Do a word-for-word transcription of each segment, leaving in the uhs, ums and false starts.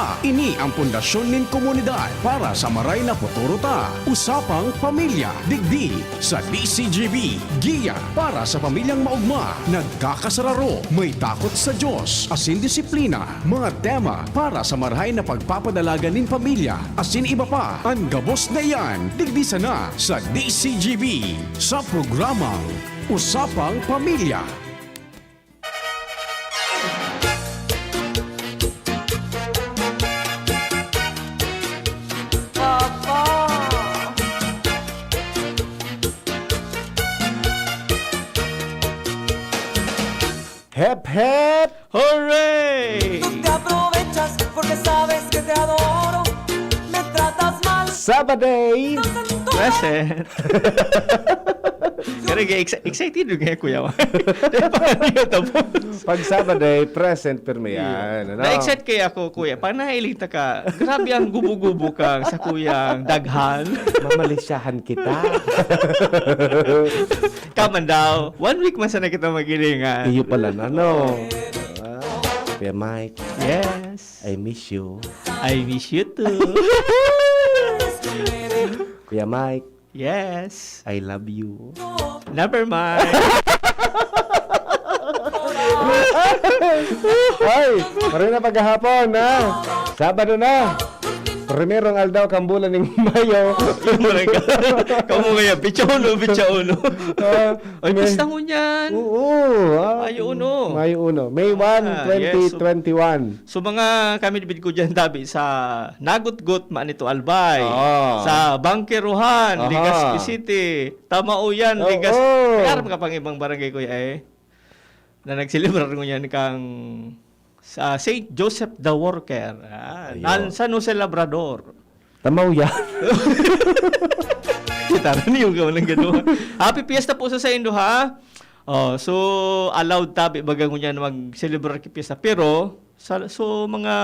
Ini ang pundasyon nin komunidad para sa maray na futuro ta. Usapang Pamilya, digdi sa D C G B. Giya para sa pamilyang maogma, nagkakasararo, may takot sa Dios, asin disiplina. Mga tema para sa marahay na pagpapadalagan nin pamilya, asin iba pa. An gabos na iyan, digdi sana sa D C G B, sa programang Usapang Pamilya. Hep, hep! Hooray! Tú te aprovechas porque sabes que te adoro. Me tratas mal. Sabaday! Present! Kaya exci-, excited yung kaya, kuya. Di pa nga niya tapos. Pag Sabaday, present pirmi yan, ano? Na-excite kaya ako, kuya. Pag nahiling ta ka, grabe ang gubo-gubo ka sa kuyang daghan. Mamalisyahan kita. Kaman daw, one week man sana kita magilingan. Iyo pala na, no? Ah, Kuya Mike, Yes. I miss you. I miss you too. Kuya Mike, Yes. I love you. Never mind. Ay, maray na paghahapon, ha? Sabado na. Primerong aldaw kan bulan ning Mayo. Yung mga ka-, kamo ngayon, pitsa uno, pitsa uno. Ah, Ay, may pista ngunyan. Oo, ah. Mayo uno. Mayo uno. May one, Ah, yes. So, twenty twenty-one. So, mga kami, David ko dyan, tabi sa Nagutgot, Manito, Albay. Oo. Sa Bangkerohan, Aha. Legazpi City. Tamauyan, Oo. Legazpi. May aram ka pang ibang barangay, kuya, eh, na nagselebrar ngunyan kang sa Saint Joseph the Worker. Ah, Ayo. Nan San Jose Labrador. Tamaw yan. Kita na niyo ka walang ganun. Happy Fiesta po sa saindo, ha? Oh, so, allowed tabi baga ngunyan mag-celebrate ki fiesta. Pero, sa, so, mga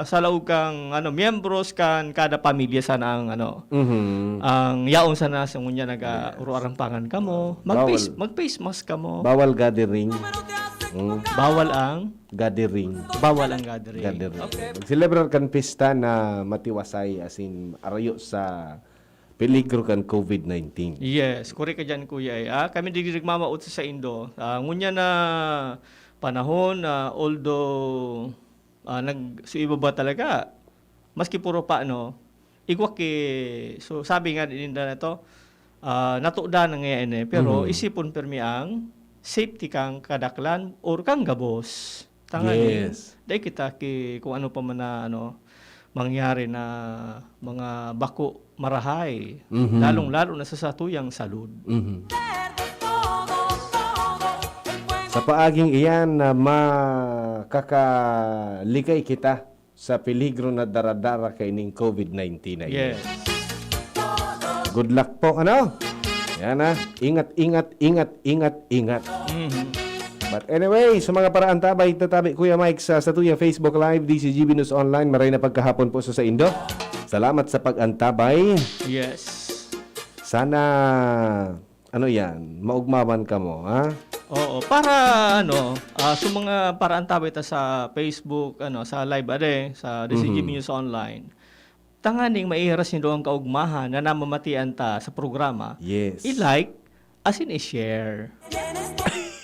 sa laog kang, ano, miyembros kan kada pamilya sana ang, ano, Mhm. ang yaon sana sa ngunyan naga Yes. uro arampangan kamo. Mag-face, Bawal. mag-face mask kamo. Bawal gathering. Mm. Bawal ang? Gathering. Bawal ang gathering. Gathering. Okay. Mag-celebrar kan pista na matiwasay, as in, arayo sa peligro kan covid nineteen. Yes, correct ka dyan, kuya, eh. Ah, kami digdi nagmamao sa saindo. Ah, ngunyan na panahon, ah, although, ah, nag-, so ibaba talaga, maski puro pa, no? Igwa ki, so sabi nga ninda na to, ah, natudan na ngayon eh, pero Mhm. isipon pirmi ang safety kang kadaklan or kang gabos. Tanganing, Yes. dai kita ki kung ano pa man na, ano, mangyari na mga bako marahay, Mhm. lalong-lalo na sa satuyang salud. Mhm. Sa paaging iyan na makakalikay kita sa peligro na daradara kaining covid nineteen na ini. Yes. Good luck po, ano? Yan, ah. Ingat, ingat, ingat, ingat, ingat. Mhm. But anyway, sa mga paraantabay, tatabi, Kuya Mike, sa, sa tuya Facebook Live, D C G B News Online, maray na pagkahapon po sa saindo. Salamat sa pag-antabay. Yes. Sana, ano yan, maugmawan kamo, ha? Oo, para, ano, ah, sa mga paraantabay ta sa Facebook, ano, sa live, ade, sa D C G B Mhm. News Online, tanganing maihiras nindo ang kaugmahan na namamatian ta sa programa, Yes. i-like, asin i-share.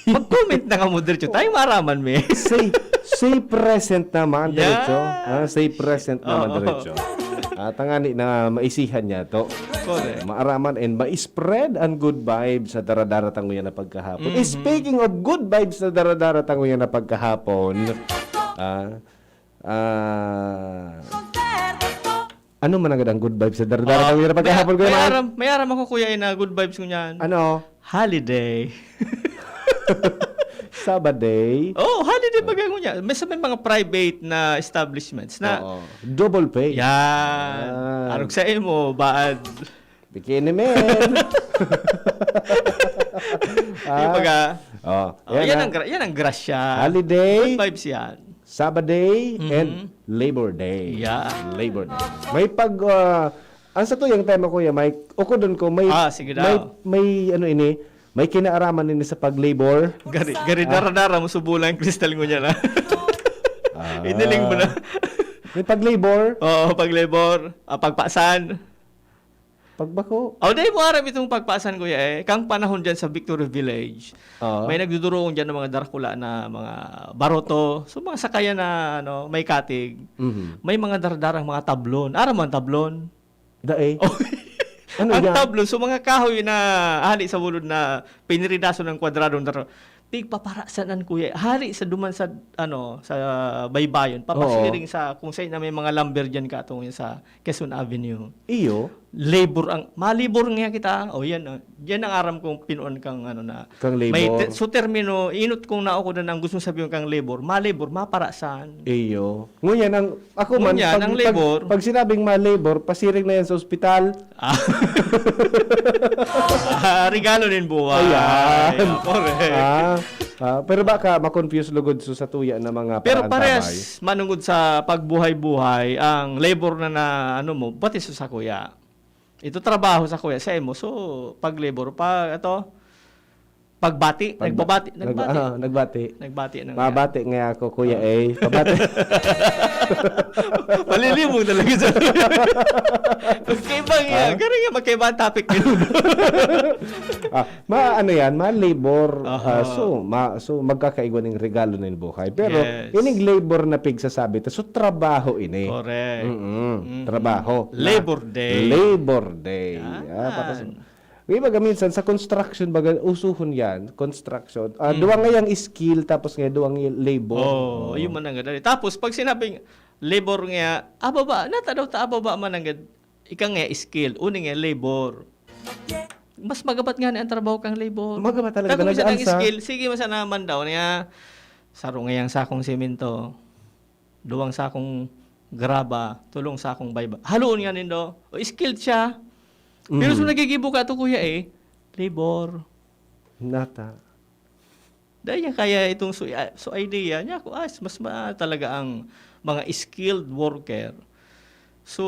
Mag-comment na nga mo diretso. Tayo maaraman, me. Say, say present naman, Yeah. diretso. Ah, say present naman, Oo. diretso. Ah, tangani na maisihan niya to. Correct. Maaraman and ma-spread ang good vibes sa daradara tanguyan na pagkahapon. Mhm. Speaking of good vibes sa daradara tanguyan na pagkahapon, ah, Ah, ano man agad ang good vibes sa dardara? Ah, Ang hirap may, pagkahapon ko may naman. aram, may aram ako, kuya, eh, na good vibes ko niyan. Ano? Holiday. Sabaday? Oh, holiday pag ano niya. May sa may mga private na establishments na Oo. Double pay. Yan. Yan. Arog sa imo, baad. Bikini man. Yung Ah. baga, Oh, oh, yan yan ang ah. gra-, yan ang grasya. Holiday. Good vibes yan. Sabbath Day Mhm. and Labor Day. Yeah. Labor Day. May pag, ah, ang sa tuyang tema, Kuya Mike, ukodon ko, may, Ah, sige may, daw. may, ano ini, may kinaaraman ini sa pag-labor. Gari, gari Ah. dara-dara mo subulan, Crystal, ngunyan na. Ah. Iniling mo na. May pag-labor. Oo, pag-labor, ah, pagpasan. Pagbako. O, dai mo aram itong pagpasan, kuya, eh. Kang panahon dyan sa Victory Village, Oo. may nagdudurong dyan ng mga darakula na mga baroto. So, mga sakayan na, ano, may katig. Mhm. May mga dardarang mga tablon. Aram mo ang tablon? Dae. Oh. Ano Ang yan? tablon, so mga kahoy na hali sa bulod na piniridaso ng kwadradong daro. Pigpaparasanan, kuya. Hali sa duman sa, ano, sa baybayon. Papasiring Oo. Sa kung saan na may mga lumber dyan katong yun sa Quezon Avenue. Iyo. Labor ang, malibor nga kita. O yan, ah. Yan ang aram kong pinuan kang ano na. Kang May labor. te- so termino, inot kong naukodan ang gusto sabihin kang labor. Malibor, maparasan. Iyo. Ngunyan, ang, ako man, Ngunyan, pag, ang pag, labor. Pag sinabing ma-labor, pasiring na yan sa ospital. Ah. Ah, regalo nin buhay. Ayan. Ah, correct. Ah, ah, pero baka ma-confuse lugod so sa tuya na mga Pero paraan parehas manungod sa pagbuhay-buhay ang labor na, na ano mo, pati sa, sa kuya. Ito trabaho sa kuya sa imo. So, pag labor pa ito pagbati, Pagba- nagbabati, nag- nagbati. ah, nagbati. Nagbati na nga. Mabati nga ako, kuya eh. Pabati. Malilibog talaga sa Magkaiba nga. Ah? Gano'n nga, magkaiba ang topic ngayon. Ah, ma ano yan, ma labor. Aha. Ah, so, ma so magkakaigwa ning regalo nin buhay. Pero Yes. ining labor na pigsasabi ta, so trabaho ini. Correct. Mm-mm. Mm-mm. Trabaho. Na- Labor Day. Labor Day. Yan. Ah, para sa Di ba, minsan sa construction, baga, usuhon yan, construction. Ah, Mm. duwa nga yang skill, tapos nga duwa nga labor. Oh, yun man ang gadali. Tapos, pag sinabing labor nga, ababa, nata daw ta ababa man ang gad-, ika nga skill, uni nga labor. Mas magabat nga ni ang trabaho kang labor. Magabat talaga, Kung talaga siya ang ng sa- skill, sige, masana man daw niya, sarong ngayang sakong simento, duwang sakong graba, tulong sakong bayba. Haloon nga nindo. O, skilled siya. Pero Mm. so nagigibo ka to, kuya, eh, labor. Nata. Dahil yan kaya itong so, ah, so idea niya, ako, ah, mas ma, talaga ang mga skilled worker. So,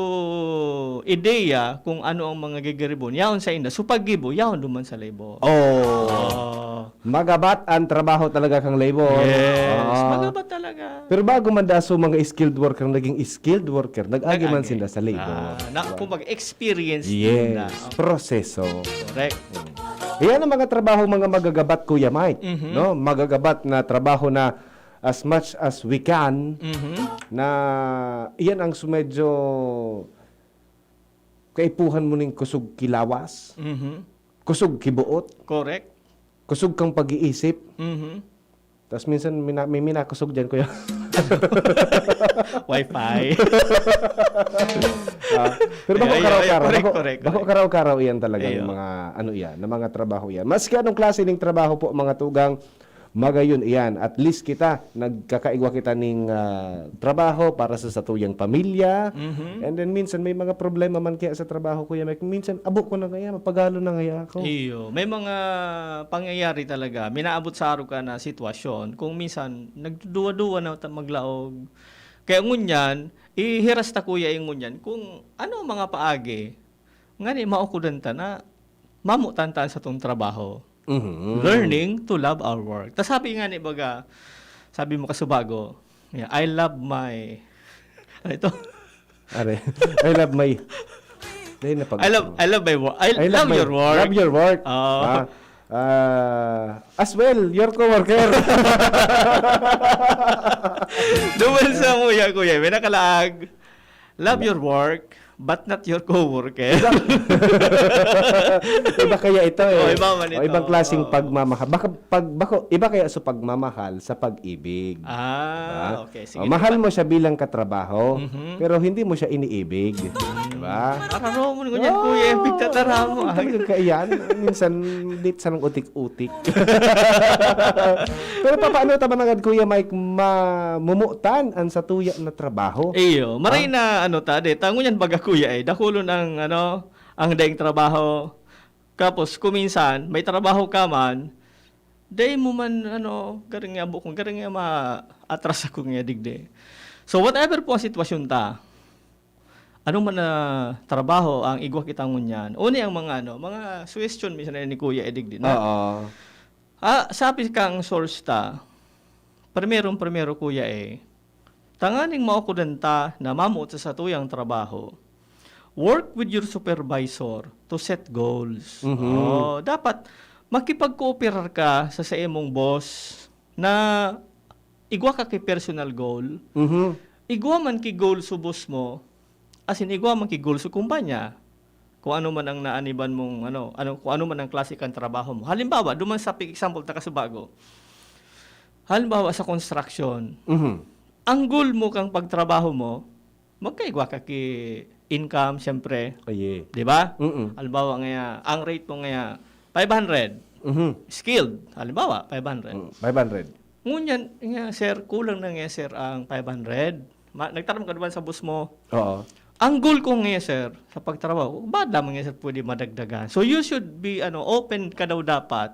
ideya kung ano ang mga gigiribon. Yaon sa inda. So, paggibo, yaon duman sa labor. Oh. Oh. Magabat ang trabaho talaga kang labor. Yes. Ah. Magabat talaga. Pero bago man daso mga skilled worker naging skilled worker, nag-agi man Nag-agi. sila sa labor. Ah, na, Diba? Kumbaga, experience Yes. na. Proseso. Correct. Iyan ang mga trabaho, mga magagabat, Kuya Mike. Mhm. No? Magagabat na trabaho na as much as we can, Mhm. na iyan ang su-, medyo kaipuhan mo ning kusog kilawas, Mhm. kusog kibuot, Correct. kusog kang pag-iisip. Mhm. Tapos minsan mina-, may minakusog dyan, Kuya. Wi-Fi. Ah, pero bako Ay, ay, karaw-karaw, correct, bako, correct, bako correct. karaw-karaw iyan talaga Ayo. yung mga, ano iyan, na mga trabaho iyan. Maski anong klase ng trabaho po, mga tugang, magayon iyan. At least kita, nagkakaigwa kita ning, ah, trabaho para sa satuyang pamilya. Mhm. And then minsan may mga problema man kaya sa trabaho, Kuya Mike. Minsan, abo ko na kaya, mapagalo na kaya ako. Iyo. May mga pangyayari talaga. Minaabot sa araw ka na sitwasyon. Kung minsan, nagduduwa-duwa na ta-, maglaog. Kaya ngunyan, ihiras ta, kuya, yung ngunyan. Kung ano ang mga paagi, ngani maukudan ta na mamutan ta sa tong trabaho. Mhm. Learning to love our work. Ta sabi nga ni baga, sabi mo kasubago, yeah, "I love my," ano ito? Are, I love my... Dahil na pag- "I love, I love my work. I, I love, your work." Love your work. Oh. Ah, ah, as well, your coworker. Duman sa muya, kuya, may nakalaag. "Love your work, but not your coworker." Iba kaya ito eh. Oh, iba man O, ito. ibang klaseng Oo. pagmamahal. Baka, pag, bako, iba kaya sa pagmamahal sa pag-ibig. Ah, Diba? okay. Sige. O, mahal mo siya bilang katrabaho, Mhm. pero hindi mo siya iniibig. Diba? Araro mo ngunyan, Oh, kuya, pigtatara mo. Talaga kaiyan. Minsan, dit sa nang utik-utik. Pero papaano ta man agad, Kuya Mike, mamumutan ang satuya na trabaho? Iyo, maray na ano ta, de, tango yan baga, kuya, eh. Dakulon ang, ano, ang daing trabaho. Tapos, kuminsan, may trabaho ka man, dai mo man, ano, garing nga bukong, garing nga ma-atras ako nga digdi. So, whatever po ang sitwasyon ta, ano man na trabaho ang igwa kita ngunyan, uni ang mga, ano, mga suggestion minsan na ni Kuya Edig din. Oo. Ah, sabi kang source ta, primerong-primero, kuya, eh, Tanganing maokodan ta na mamuot sa satuyang trabaho, work with your supervisor to set goals. Mhm. Oh, dapat makipagkooperar ka sa, sa imong boss na igwa ka ki personal goal. Mhm. Igwa man ki goal sa boss mo, as in, igwa man ki goal sa kumpanya. Kung ano man ang naaniban mong, ano, ano, kung ano man ang klase kan trabaho mo. Halimbawa, duman sa example, ta kasubago. Halimbawa, sa construction. Mhm. Ang goal mo kang pagtrabaho mo, magkaigwa ka ki income, siyempre. Aye. Di ba? Mm-mm. Halimbawa ngaya, ang rate mo ngaya, five hundred. Mhm. Skilled, halimbawa, five hundred. Mm, five hundred. Ngunyan, nga, sir, kulang na nga, sir, ang five hundred. Ma- nagtaram ka naman sa boss mo, Oo. ang goal ko nga, sir, sa pagtrabaho, baad lamang nga, sir, pwede madagdagan. So, you should be ano, open ka daw dapat.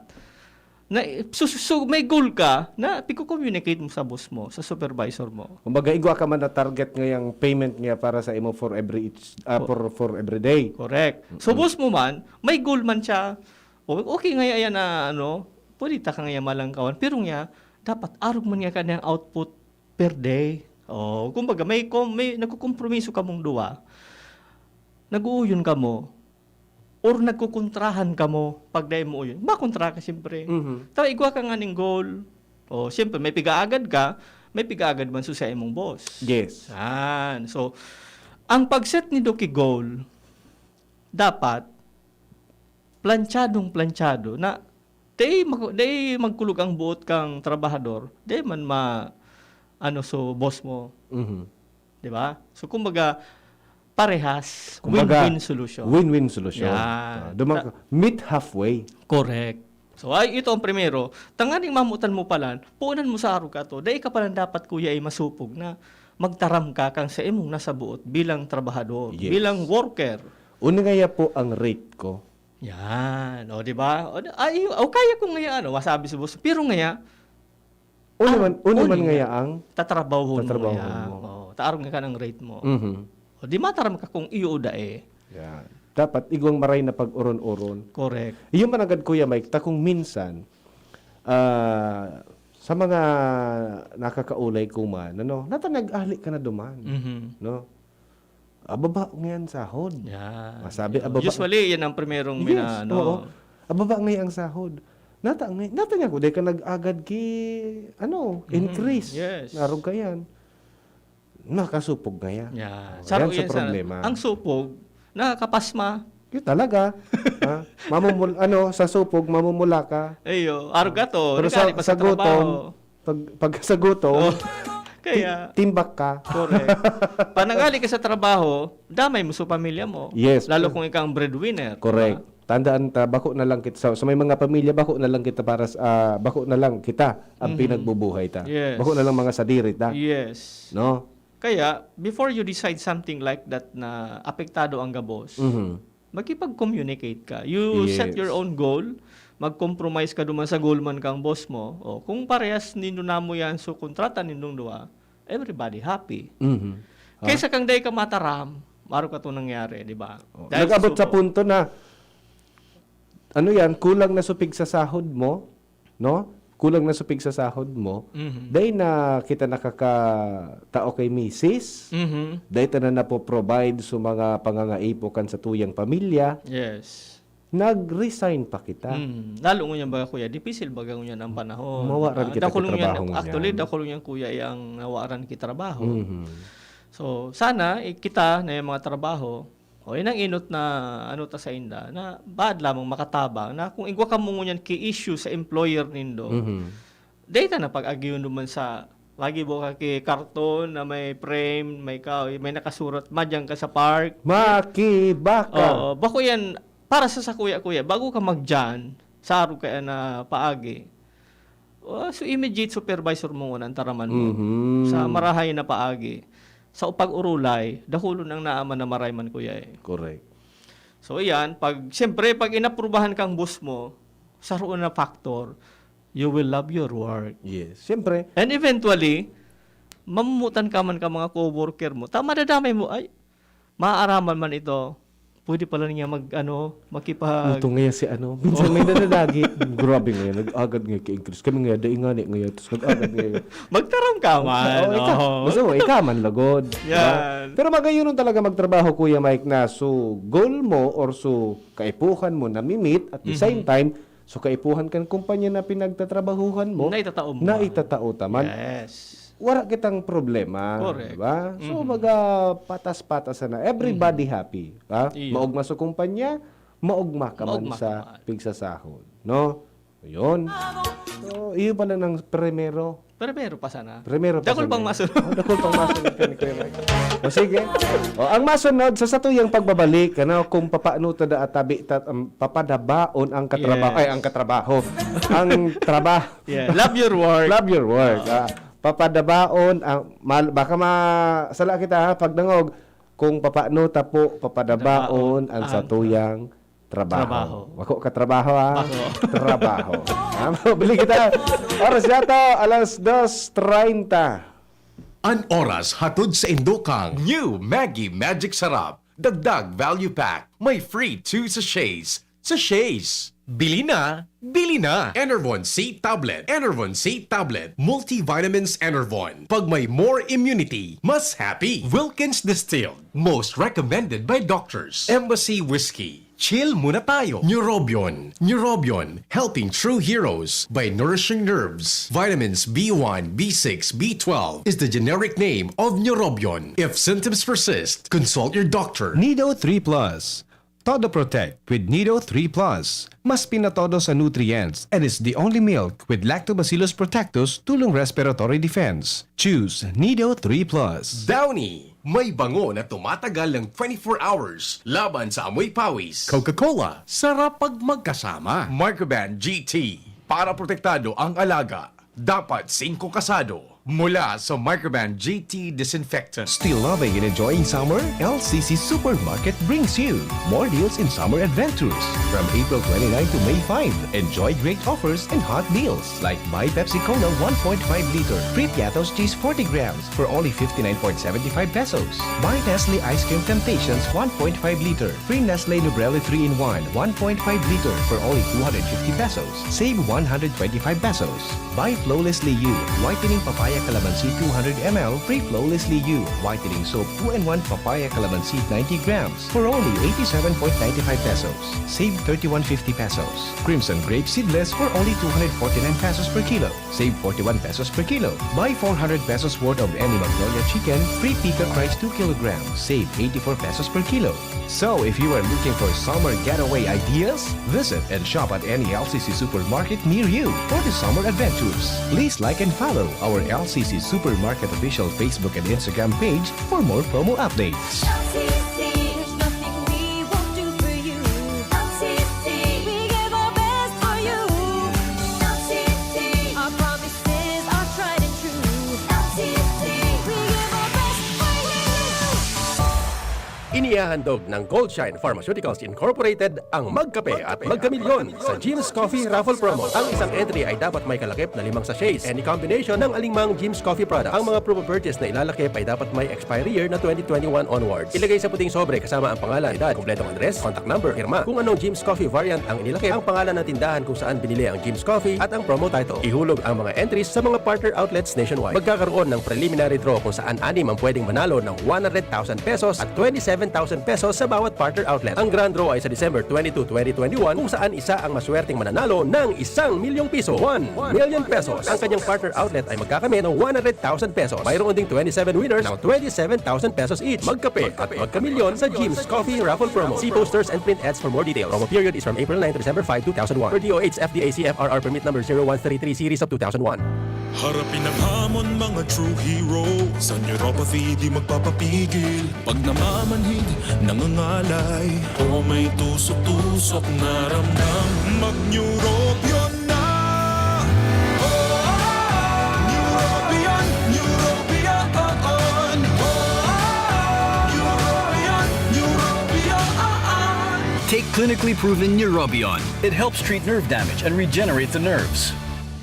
Na, so, so, so, may goal ka na piko-communicate mo sa boss mo, sa supervisor mo. Kumbaga, igwa ka man na target ngayang payment niya para sa imo for every each, ah, for, for every day. Correct. So, boss mo man, may goal man siya. O, okay nga yan na, ano, pwede ta ka nga malangkawan. Pero nga, dapat arog man nga kanyang output per day. O, kumbaga, may, kom- may nagkukompromiso kamong duwa. Nag-uuyon kamo. Or nagkukontrahan kamo pag dai mo uyon. Makontra ka, siyempre. Mhm. Tawa, igwa ka nga ning goal. O, siyempre, may pigaagad ka, may pigaagad man sa imong boss. Yes. Yan. So, ang pag-set nindo ki goal, dapat, planchadong planchado na dai, mag, dai magkulog ang buot kang trabahador, dai man ma, ano, so boss mo, Mhm. di ba? So, kumbaga, parehas, Kumbaga, win-win solution. Win-win solution. Yan. Ah, dumang ka, meet halfway. Correct. So, ay, ito ang primero. Tanganing mamutan mo palan, puunan mo sa araw ka to. Dai ka palan dapat, kuya, ay masupog na magtaram ka kang sa imong nasabuot bilang trabahador, Yes. bilang worker. Uni ngaya po ang rate ko. Yan. O, di ba? O, di- ay, o, kaya kong ngaya, ano, masabi sa boss. Pero ngaya, Uni Ah, man, uni man uni ngaya nga. ang tatrabahon mo Tatrabahon yan. mo. O, taarog nga ka ng rate mo. Mhm. O, di mataram ka kung iyo o dae. Yan. Dapat igwang maray na pag-uron-uron. Correct. Iyo man agad, Kuya Mike, ta kung minsan, ah, sa mga nakakaulay ko man, ano, nata nag-ali ka na duman, Mhm. no? Ababa ngayon sahod. Yan. Masabi, Yun. ababa. Usually, yan ang primerong Yes, mina-, ano. Oo. Ababa ngayon ang sahod. Nata, ngay- nata niya ko, dahil ka nag-agad ki, ano, Mhm. increase. Yes. Narog ka yan. Nakasupog nga yan. Yan. Oh, Saro yan sa yan sa, problema. Ang supog, nakakapasma. Yun talaga. Ha? Mamumul, ano, sa supog, mamumula ka. Ayo, arog ka to. Pero Nagkali sa, pa sa sa trabaho. gutom, pag, pag sa gutom, Oh, kaya, ti- timbak ka. Correct. Pag nag-ali ka sa trabaho, damay mo sa pamilya mo. Yes. Lalo kung ikaw ang breadwinner. Correct. Diba? Tandaan ta, bako na lang kita. Sa, sa may mga pamilya, bako na lang kita para sa, ah, bako na lang kita ang Mhm. pinagbubuhay ta. Yes. Bako na lang mga sadiri ta. Yes. No? Kaya, before you decide something like that na apektado ang gabos, Mhm. makipag-communicate ka. You set Yes. your own goal, mag-compromise ka duman sa goal man kang boss mo. O, kung parehas nindo namo yan, so kontrata nindong duwa, everybody happy. Mhm. Ha? Kaysa kang dai ka mataram, maro ka itong nangyari, di ba? Oh, Dahil nag-abot sa suko. punto na, ano yan, kulang na supig sa sahod mo, no? Kulang na supig sa sahod mo. Mhm. Dahil na kita nakakatao kay misis, Mhm. dahil ta na napoprovide sa mga pangangaipo kan sa tuyang pamilya, Yes. nag-resign pa kita. Mm. Lalo ngunyan baga, kuya, dipisil baga ngunyan ang panahon. Mawaran Ah, kita dakul ki ngunyan, trabaho ngunyan. Actually, dakul ngunyan, kuya, ang nawaran ki trabaho. Mhm. So, sana, eh, kita na yung mga trabaho, o yun ang inot na ano ta sa inda, na baad lamang makatabang, na kung igwa ka mo ngunyan ki issue sa employer nindo, Mhm. data na pag-agiyon naman sa, lagi mo ka ki karton na may frame, may ka, may nakasurat, "Madyang ka sa park." Makibaka. Oo, bako yan, para sa, sa kuya-kuya, bago ka magdyan, sa araw kaya na paagi, oh, so immediate supervisor mo ngunyan taraman mo. Mhm. Sa marahay na paagi. Sa pag-urulay, dakulon ang naaman na maray man, kuya, eh. Correct. So, iyan, pag, siyempre, pag inaprubahan kang boss mo, saro na factor, you will love your work. Yes. Siyempre. And eventually, mamumutan ka man ka mga co-worker mo. Ta, madadamay mo, ay, maaaraman man ito. Pwede pala niya mag, ano, makipag- Ito ngayon si ano, minsan may nadadagit. Grabe ngayon, nag-agad ngayon kay Chris. Kami ngayon, dai nga ni ngayon, tapos nag-agad ngayon. Magtaram ka man. Oo, ikaw, oo. Gusto mo, ikaw man lugod. Yan. Diba? Pero magayon talaga magtrabaho, Kuya Mike, na so goal mo or so kaipuhan mo na mimit at the mm-hmm. same time, so kaipuhan kan kumpanya na pinagtatrabahuhan mo, na itatao mo. Na itatao taman. Yes. Wala kitang problema, di ba? So, mm-hmm. Maga patas-patas na. Everybody mm-hmm. happy. Ha? Iyo. Maogma sa kumpanya, maogma ka man sa pigsasahod. No? Yun. So, iyo pala ng primero. Primero pa sana. Primero pa sana. Dakol pang masunod. Oh, dakol pang masunod ka ni Kuya Mike. O sige. O, ang masunod, sa satuyang pagbabalik, ano, kung papaano ta da atabi, ta, um, papadabaon ang katrabaho, yes. Ay, ang katrabaho. Ang trabaho. Yeah. Love your work. Love your work. Uh-huh. Ah, papadabaon, ang, mal, baka ma, sala kita ha, pagdangog, kung papaano ta po papadabaon ang satuyang trabaho. Trabaho. Wako ka trabaho, ha? Bako. Trabaho. Tama, bili kita. Oras yato, alas dos treinta. An oras hatod sa indokang New Maggie Magic Sarap. Dagdag value pack. May free two sachets. Sachets. Bili na, bili na. Enervon C Tablet. Enervon C Tablet. Multivitamins Enervon. Pag may more immunity, mas happy. Wilkins Distilled. Most recommended by doctors. Embassy Whiskey. Chill muna tayo. Neurobion. Neurobion. Helping true heroes by nourishing nerves. Vitamins B one, B six, B twelve is the generic name of Neurobion. If symptoms persist, consult your doctor. Nido three plus. Todo Protect with Nido three plus. Mas pinatodo sa nutrients and is the only milk with Lactobacillus protectus tulong respiratory defense. Choose Nido three plus. Downy, may bango na tumatagal ng twenty-four hours laban sa amoy pawis. Coca-Cola, sarap pag magkasama. Microban G T, para protektado ang alaga. Dapat singko kasado. Mula sa Microban G T Disinfectant. Still loving and enjoying summer? L C C Supermarket brings you more deals in summer adventures. From April twenty-nine to May five, enjoy great offers and hot deals like buy Pepsi Cola one point five liter, free Piatos cheese forty grams for only fifty-nine point seventy-five pesos. Buy Nestle Ice Cream Temptations one point five liter, free Nestle Nubrelli three-in-one one point five liter for only two hundred fifty pesos. Save one hundred twenty-five pesos. Buy Flawlessly You Whitening Papaya Calamansi two hundred M L, free Flawlessly You Whitening Soap two-in-one Papaya Calamansi ninety grams for only eighty-seven point ninety-five pesos. Save thirty-one fifty pesos. Crimson Grape Seedless for only two hundred forty-nine pesos per kilo. Save forty-one pesos per kilo. Buy four hundred pesos worth of any Magnolia chicken, free Pika Rice two kilograms. Save eighty-four pesos per kilo. So, if you are looking for summer getaway ideas, visit and shop at any L C C supermarket near you for the summer adventures. Please like and follow our L C C Supermarket official Facebook and Instagram page for more promo updates. L C C, there's nothing we won't do for you. L C C, we give our best for you. L C C, our promises are tried and true. L C C, we give our best for you. Inihahandog ng Goldshine Pharmaceuticals Incorporated ang Magkape at Magkamilyon sa Jim's Coffee Raffle Promo. Ang isang entry ay dapat may kalakip na limang sachets, any combination ng alingmang Jim's Coffee product. Ang mga promo purchase na ilalakip ay dapat may expiry year na twenty twenty-one onwards. Ilagay sa puting sobre kasama ang pangalan, edad, kompletong address, contact number, pirma. Kung anong Jim's Coffee variant ang inilakip, ang pangalan ng tindahan kung saan binili ang Jim's Coffee, at ang promo title. Ihulog ang mga entries sa mga partner outlets nationwide. Magkakaroon ng preliminary draw kung saan anim ang pwedeng manalo ng one hundred thousand pesos at twenty-seven thousand pesos sa bawat partner outlet. Ang grand draw ay sa December twenty-two, twenty twenty-one, kung saan isa ang maswerteng mananalo ng isang milyong piso, one million pesos. Ang kanyang partner outlet ay magkakamit ng one hundred thousand pesos. Mayroon ding twenty-seven winners ng twenty-seven thousand pesos each. Magkape at magkamilyon sa Jim's Coffee Raffle Promo. See posters and print ads for more details. Promo period is from April nine to December five, two thousand one. Per D O H F D A C F R R permit number zero one three three series of two thousand one. Harapin ang hamon, mga true hero. Sa neuropathy, di magpapapigil. Pag namamanhid, nangangalay, o may tusok-tusok na ramdam, mag-Neurobion na! Oh, Neurobion, Neurobion, oh, oh. Neurobion, Neurobion, oh, oh. Take clinically proven Neurobion. It helps treat nerve damage and regenerate the nerves.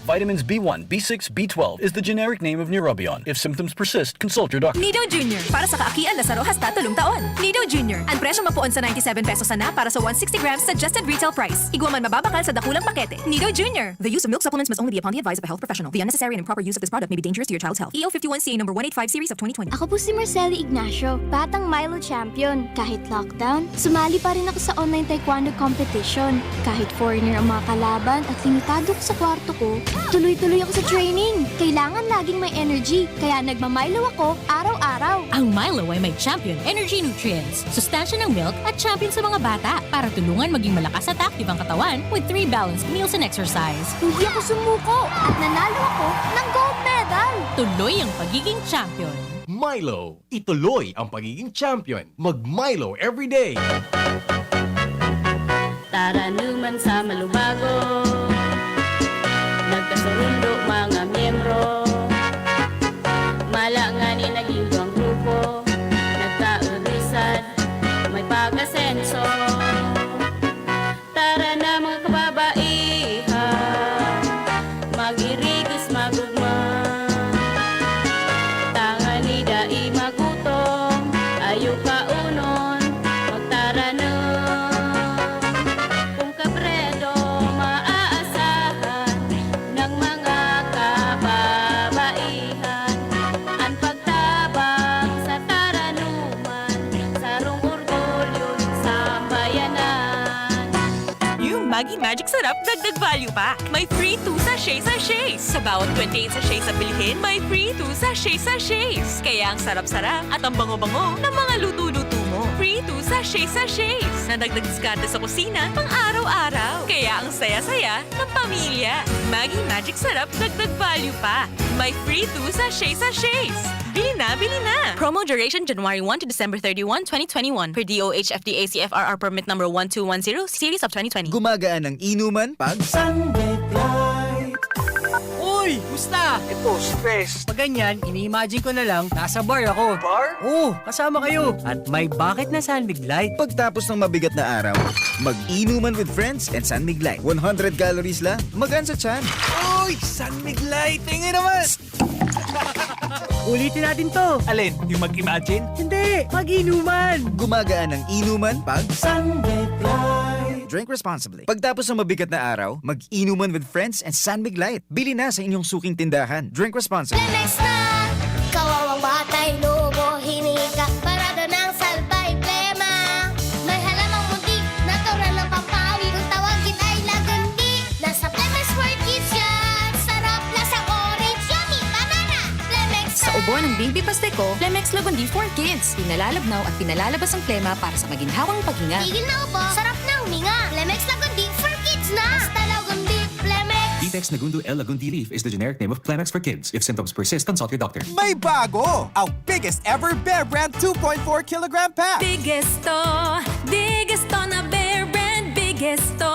Vitamins B one, B six, B twelve is the generic name of Neurobion. If symptoms persist, consult your doctor. Nido Junior, para sa kaakian na saro hasta tolong taon. Nido Junior, an presyong mapoon sa ninety-seven pesos sana para sa one sixty grams suggested retail price. Igwa man mababakal sa dakulang pakete. Nido Junior. The use of milk supplements must only be upon the advice of a health professional. The unnecessary and improper use of this product may be dangerous to your child's health. E O fifty-one C A number one eight five series of twenty twenty. Ako po si Marcelo Ignacio, batang Milo champion. Kahit lockdown, sumali pa rin ako sa online taekwondo competition. Kahit foreigner ang mga kalaban at limitado ko sa kwarto ko, tuloy-tuloy ako sa training. Kailangan laging may energy, kaya nagma-Milo ako araw-araw. Ang Milo ay may champion energy nutrients, sustansya ng milk at champion sa mga bata para tulungan maging malakas at active ang katawan with three balanced meals and exercise. Hindi ako sumuko at nanalo ako ng gold medal. Tuloy ang pagiging champion. Milo, ituloy ang pagiging champion. Mag Milo everyday. Taranuman sa Malubago, nagkasurundo mga miyembro. Mala ngani naging duwang grupo, nagkaurisan, may pag-asenso. Tara na, mga kababaihan, mag-irigos, mag-ugma. Tangani dai magutom, ayo kaunon, magtaranom. Kung kabredo, maaasahan ng mga kababaihan, an pagtabang sa taranuman, sarong orgulyo nin sambayanan. Yung Maggi Magic Sarap, dagdag value pa. May free two sachet sachets. Sa bawat twenty-eight sachets na bilhin, may free two sachet sachets. Kaya ang sarap-sarap at ang bango-bango ng mga luto-luto mo. Free two sachet sachets. Nadagdag diskarte sa kusina, pang araw-araw. Kaya ang saya-saya ng pamilya. Maggi Magic Sarap, dagdag value pa. May free two sachet sachets. Bili na, bili na! Promo duration January one to December thirty-one, twenty twenty-one. Per D O H F D A C F R R permit number one two one zero, series of twenty twenty. Gumagaan ang inuman pag Sunlight. Uy! Musta? Ito, stress. Pag ganyan, ini-imagine ko na lang, nasa bar ako. Bar? Oo, kasama kayo. At may bakit na San Mig Light. Pagtapos ng mabigat na araw, mag-inuman with friends and San Mig Light. One hundred calories lang, magaan sa tiyan. Uy! San Mig Light! Tingin naman! Ulitin natin to. Alin? Yung mag-imagine? Hindi! Mag-inuman! Gumagaan ang inuman pag San Mig Light. Drink responsibly. Pagtapos ng mabigat na araw, mag-inuman with friends and San Mig Light. Bili na sa inyong suking tindahan. Drink responsibly. Lemex na! Kawawang batay, lobo, hinika, parado ng salbay, plema. May halamang munti, natural ng pampaawit. Kung tawagin ay lagundi, nasa Lemex for Kids yan. Sarap, lasang orange, yummy, banana. Lemex Sa na! Ubo ng Baby Pasteco, Lemex Lagundi for Kids. Pinalalabnaw at pinalalabas ang plema para sa maginhawang paghinga. Tigil na ubo, sarap na huminga. Lemex Lagundi for Kids na! Basta Lagundi, Lemex! Vitex Nagundo L Lagundi leaf is the generic name of Clemex for kids. If symptoms persist, consult your doctor. May bago! Ang biggest ever Bear Brand two point four kilogram pack! Biggest to, biggest to na Bear Brand, biggest to.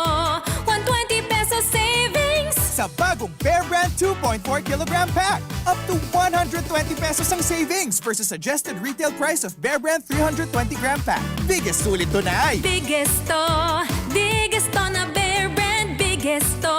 One twenty peso savings! Sa bagong Bear Brand two point four kilogram pack, up to one hundred twenty pesos ang savings versus suggested retail price of Bear Brand three hundred twenty gram pack. Biggest sulit to na ay! Biggest to, biggest to na Bear Brand, biggest to.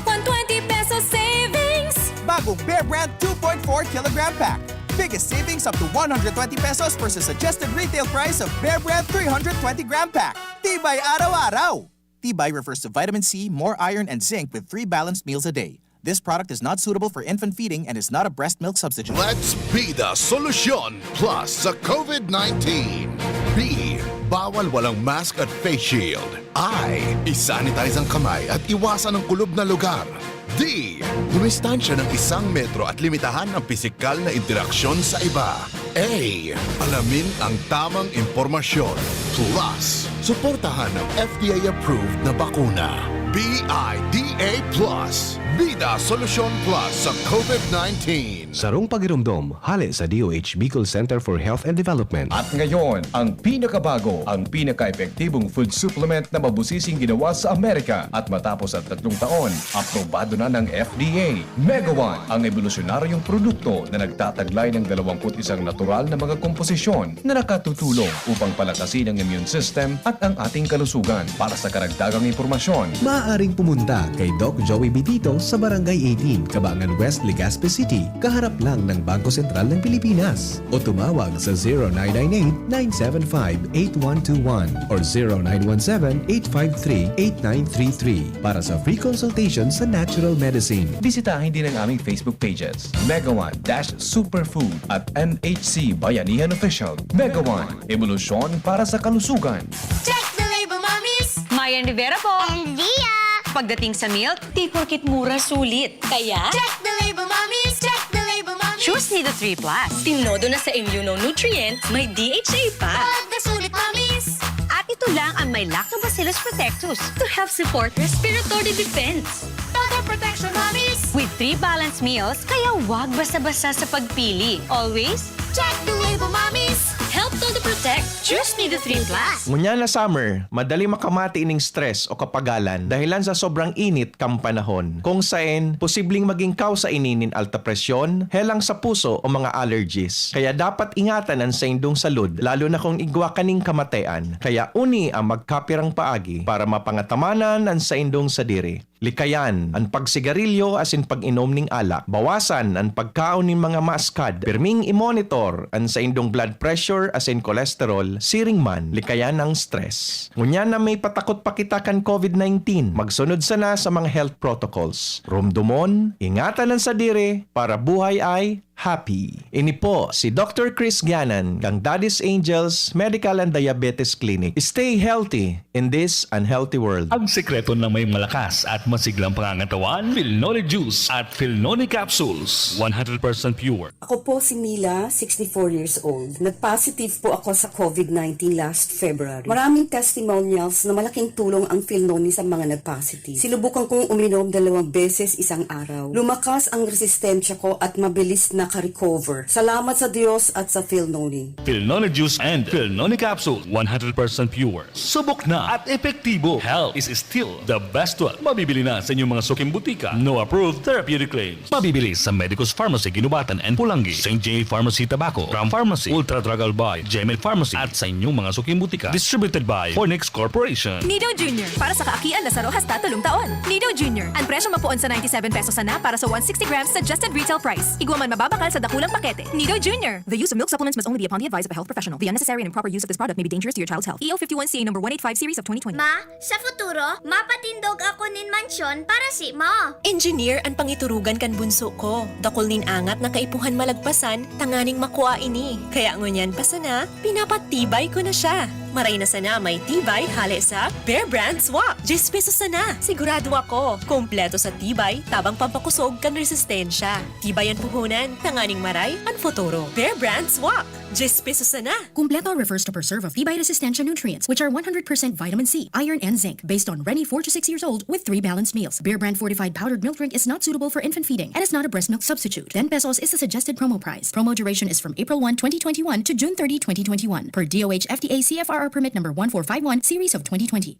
One twenty peso savings! Bagong Bear Brand two point four kilogram pack. Biggest savings up to one hundred twenty pesos versus suggested retail price of Bear Brand three hundred twenty gram pack. Tibay araw-araw! Tibay refers to vitamin C, more iron, and zinc with three balanced meals a day. This product is not suitable for infant feeding and is not a breast milk substitute. Let's be the solution plus sa COVID nineteen. B, bawal walang mask at face shield. I, isanitize ang kamay at iwasan ang kulob na lugar. D, dumistansya ng isang metro at limitahan ang pisikal na interaksyon sa iba. A, alamin ang tamang impormasyon. Plus, suportahan ang F D A-approved na bakuna. B I D A plus, Bida Solusyon Plus sa COVID nineteen. Sarong pagiromdom, hale sa D O H Bicol Center for Health and Development. At ngayon, ang pinakabago, ang pinaka-epektibong food supplement na mabusising ginawa sa Amerika. At matapos ang tatlong taon, aprobado na ng F D A. Mega One, ang ebolusyonaryong produkto na nagtataglay ng dalawampu't isang natural na mga komposisyon na nakatutulong upang palakasin ang immune system at ang ating kalusugan. Para sa karagdagang impormasyon, maaaring pumunta kay Doc Joey Bitito sa Barangay eighteen, Kabangan West, Legazpi City, kaharap lang ng Bangko Sentral ng Pilipinas. O tumawag sa zero nine nine eight, nine seven five, eight one two one or zero nine one seven, eight five three, eight nine three three para sa free consultation sa natural medicine. Bisitahin din ang aming Facebook pages, Mega One dash Superfood at M H C Bayanihan Official. Mega One, ebolusyon para sa kalusugan. Check the label, mommies! Mayan Rivera po! And Lia! Pagdating sa milk, di porkit mura, sulit. Kaya, check the label, mommies! Check the label, mommies! Choose Nido three plus. Tinodo na sa immunonutrient, may D H A pa. Pagkasulit, mommies! At ito lang ang may Lactobacillus protectus to help support respiratory defense. Total protection, mommies! With three balanced meals, kaya wag basta-basta sa pagpili. Always, check the label, mommies! Help Todo Protect. Choose Nido three plus. Ngunyan na summer, madali makamati ining stress o kapagalan dahilan sa sobrang init kan panahon, kung saen posibleng maging kausa ini nin alta presyon, helang sa puso o mga allergies. Kaya dapat ingatan an saindong salud, lalo na kung igwa kaning kamatean. Kaya uni ang magkapirang paagi para mapangatamanan an saindong sadiri. Likayan an pagsigarilyo asin pag-inom ning alak. Bawasan an pagkaon nin mga maaskad. Pirming i-monitor an saindong blood pressure asin cholesterol, siring man, likayan ang stress. Ngunyan na may patakot pa kita kan COVID nineteen, magsunod sana sa mga health protocols. Romdomon, ingatan an sadiri, para buhay ay happy. Ini po si Doctor Chris Gianan, kang Daddy's Angels Medical and Diabetes Clinic. Stay healthy in this unhealthy world. Ang sekreto na may malakas at masiglang pangangatawan, Filnoni Juice at Filnoni Capsules, one hundred percent pure. Ako po si Mila, sixty-four years old. Nag-positive po ako sa COVID nineteen last February. Maraming testimonials na malaking tulong ang Filnoni sa mga nag-positive. Sinubukan kong uminom dalawang beses isang araw. Lumakas ang resistensya ko at mabilis naka-recover. Salamat sa Diyos at sa Filnoni. Filnoni Juice and Filnoni Capsule, one hundred percent pure. Subok na at epektibo. Health is still the best wealth. Mabibili na sa inyong mga suking butika. No approved therapeutic claims. Mabibili sa Medicus Pharmacy, Guinobatan and Pulangi, Saint J Pharmacy, Tabaco, Ram Pharmacy, Ultra Drug Albay, Gmail Pharmacy, at sa inyong mga suking butika. Distributed by Fornix Corporation. Nido Junior, para sa kaakian na saro hasta tolong taon. Nido Junior, ang presyo mapoon sa ninety-seven pesos sana para sa one sixty grams suggested retail price. Igwa man mababakal sa dakulang pakete. Nido Junior. The use of milk supplements must only be upon the advice of a health professional. The unnecessary and improper use of this product may be dangerous to your child's health. E O fifty-one C A number one eight five series of twenty twenty. Ma, sa futuro, mapatindog ako nin mansyon para simo. Engineer an pangiturugan kan bunso ko. Dakul nin angat na kaipuhan malagpasan tanganing makua ini. Kaya ngunyan pa sana, pinapatibay ko na siya. Maray na sana may tibay hale sa Bear Brand Swak. Diyes pesos sana. Sigurado ako, kompleto sa tibay, tabang pampakosog kan resistensya. Tibay an puhunan, tanganing maray an futuro. Bear Brand Swak. Diyes pesos sana. Kumpleto refers to preserve of tibay resistensya nutrients, which are one hundred percent vitamin C, iron, and zinc, based on Reni four to six years old with three balanced meals. Bear Brand fortified powdered milk drink is not suitable for infant feeding and is not a breast milk substitute. Ten pesos is the suggested promo price. Promo duration is from April one, twenty twenty-one to June thirty, twenty twenty-one, per D O H F D A C F R R permit number one four five one, series of twenty twenty.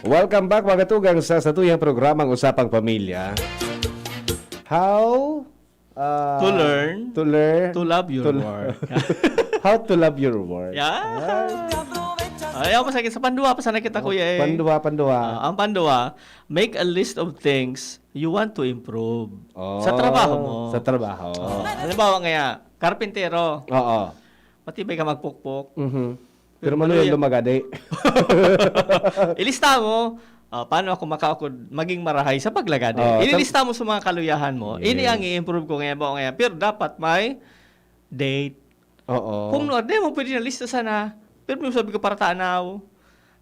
Welcome back, mga tugang, sa satuyang programang Usapang Pamilya. How, ah, To learn, to learn, to love your to lo- work. How to love your work. Yeah. Ay. Ay, ako, sa, sa panduwa pa sana kita, kuya, eh. Panduwa, panduwa. Ah, ang panduwa, make a list of things you want to improve. Oh, sa trabaho mo. Sa trabaho. Oh, halimbawa nga, karpintero. Oo. Matibay ka magpukpok. Mhm. Pero Pero maluya, maluya. Lumagadi. Ilista mo, ah, paano ako makaukod maging marahay sa paglagadi? Oh, tam- Ililista mo sa mga kaluyahan mo. Yes. Ini ang i-improve ko ngayon, ba, ngayon. Pero dapat may date. Oo. Kung no, di mo pwede na lista sana. Pero may sabi ko para tanaw.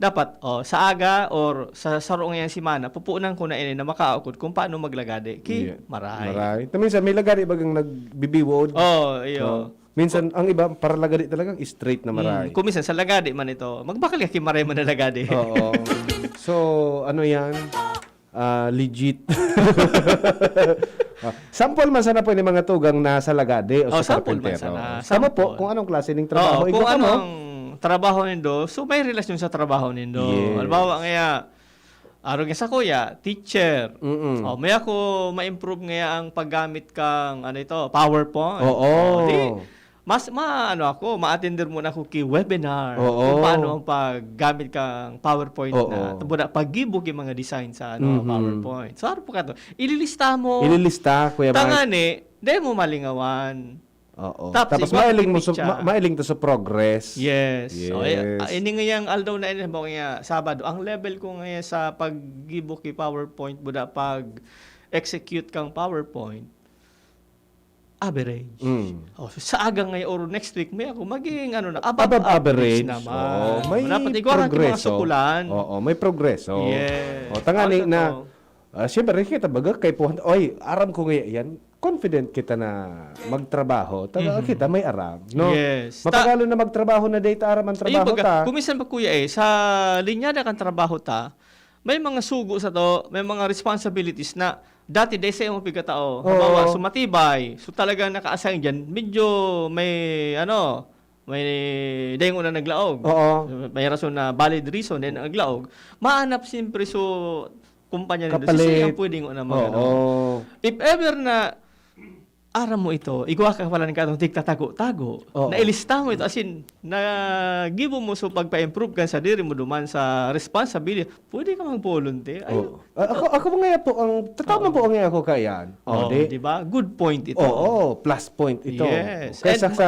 Dapat, oh, sa aga or sa saro ngayang semana, pupunan ko na ini na makaukod kung paano maglagadi ki Yeah. Maray. Maray. Ta minsan, may lagadi bagang nagbibiwod. Oh, iyo. Oh. Minsan, ang iba, para lagadi talagang straight na maray. Mm, kung minsan, sa lagadi man ito, magbakal ka ki maray man na lagadi. Oo. So, ano yan? Ah, legit. Ah, sample man sana po ni mga tugang na sa lagadi o Oh, sa sample man karpintero. Sana. Tama po, Sample. Kung anong klase ng trabaho, Oo, iba kung ka mo. Anong trabaho nindo, so may relasyon sa trabaho nindo. Yes. Halimbawa ngaya, arog nga sa kuya, teacher. Mm-mm. Oh, may ako ma-improve ngaya ang paggamit kang, ano ito, PowerPoint. Oo. Oh, di, mas maano ako, ma-attender muna ako ki webinar. Oo. Kung paano ang paggamit kang PowerPoint Oo. na, tabuna, paggibo ki mga design sa ano, Mhm. PowerPoint. So, ano po ka to? Ililista mo. Ililista, Kuya Mark. Tangani, di mo malingawan. Oo. Tapos, Tapos igwa mailing mo picture. sa, ma- mailing to sa progress. Yes. Yes. O, eh, ah, ini ngayang aldaw na ini, halimbawa nga, Sabado, ang level ko ngayon sa paggibo ki PowerPoint, buda pag-execute kang PowerPoint, average. Mm. O, so, sa aga ngayon or next week, may ako, magiging ano na, above, Above average, average. naman. Oo, may Dapat igwa ka mga progreso. sukulan. Oo, may progreso. Yes. O, tangani Ano na, to? ah, siyempre, kita baga kay puhan, oy, aram ko nga yan, confident kita na magtrabaho, taga Mhm. kita may aram, no? Yes. Mapagalo na magtrabaho na data aram ang Ayun, trabaho baga, ta. Kung minsan pa, kuya, eh, sa linyada kan trabaho ta, may mga sugo sa to, may mga responsibilities na dati dai sa imong pigkatao. Oo. Halimbawa, sumatibay. So, talagang naka-assign dyan, medyo may, ano, may daing una naglaog. Oo. May rason na valid reason din naglaog. Maanap siyempre so kumpanya nito. Kapalit. Sisi ang pwedeng una mag-ano. Oo. If ever na aram mo ito, igwa ka pala ng katong tigtatago-tago. Oo. Nailista mo ito. As in, nagibo mo so pagpa-improve kan sadiri mo duman sa responsibility. Pwede ka mag-volunteer. Ay, Oo. Ah, ako, ako mga po, ang tataw man po ang ako kayan. Oh, O, di? di ba? Good point ito. Oo, plus point ito. Yes. Kaysa And sa,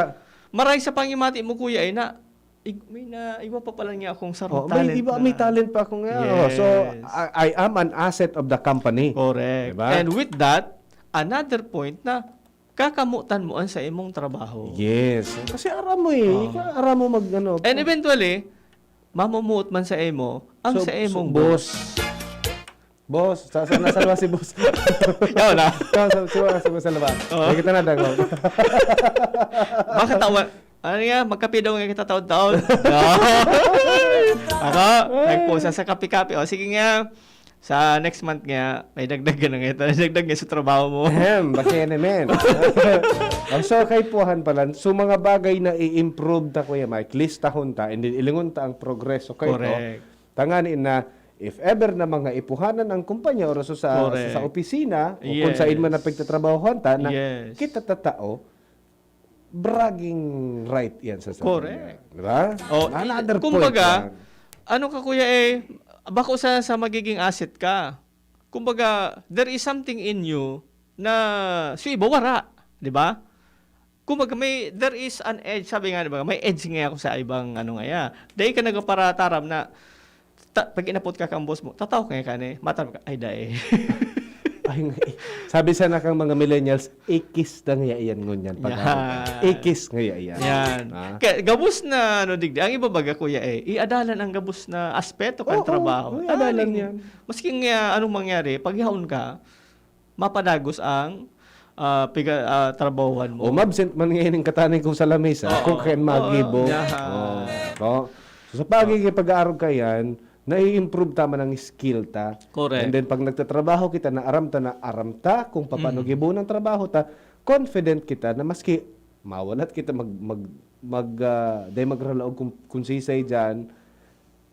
Maray sa pangimati mo, kuya, ay na, ig- may na, iba pa pala niya akong sarong oh, may talent iba, na. May talent pa akong yan. Oh, so, Yes. I, I am an asset of the company. Correct. Diba? And with that, another point na kakamutan mo ang sa imong trabaho. Yes. Kasi aram mo eh. Oo. Ikaw, aram mo mag ano. And eventually, mamumuot man sa imo, ang So, sa imong so, boss. Boss, sa, sa, nasa labas si boss. Yaw na. Sa, sa, sa, sa, sa labas. Oo. Nakikita na dago. Bakit tawa? Ano nga? Magkape daw nga kita taon-taon. Ako, nagpusa sa kape-kape. O, sige nga. Sa next month nga, may dagdag ka na nga ito. May dagdag nga sa trabaho mo. Ahem, baka yan naman. Ang so, kay puhan pala, so mga bagay na i-improve ta, Kuya Mike, listahon ta, and then ilingon ta ang progreso kayo. Correct. Tangani na, if ever na mga ipuhanan ang kumpanya o raso sa, Correct. sa opisina, o kung saan man Yes. napagtatrabahohan ta, na Yes. kita tatao, bragging right yan sa sarili. Correct. Di ba? Oh, Another kumbaga, point yan. Ano ka, kuya, eh, bako sa, sa magiging asset ka. Kumbaga, there is something in you na sa iba wara, di ba? Kumbaga, may, there is an edge, sabi nga, di ba, may edge nga ako sa ibang, ano nga, ya. Dahil ka nagparataram na, ta, pag inapot ka kang boss mo, tataw ka nga ka ni, matar ka, ay, dai. Ay, nga, eh. Sabi sana kang mga millennials, ikis na nga iyan ngunyan. Pag Yan. Ikis nga iyan. Yan. Ah. Kaya, gabos na, ano, digdi, ang iba baga, kuya, eh, iadalan ang gabos na aspeto kan Oo, trabaho. oo, iadalan Tanging, yan. Maski nga, anong mangyari, pagyaon ka, mapadagos ang ah, piga, ah, trabahohan mo. O mabsent man ngayon ang katanay kong sa lamesa, Oo. kung kayan magibo. Oo, yan. Oo. So, so, sa pagiging pag-aarog kayan, nai-improve ta man ang skill ta. Correct. And then, pag nagtatrabaho kita, na aram ta, na aram ta kung paano Mm. gibo ng trabaho ta, confident kita na maski mawalat kita mag, mag, mag, ah, dahil magralaog kung, kung sisay dyan,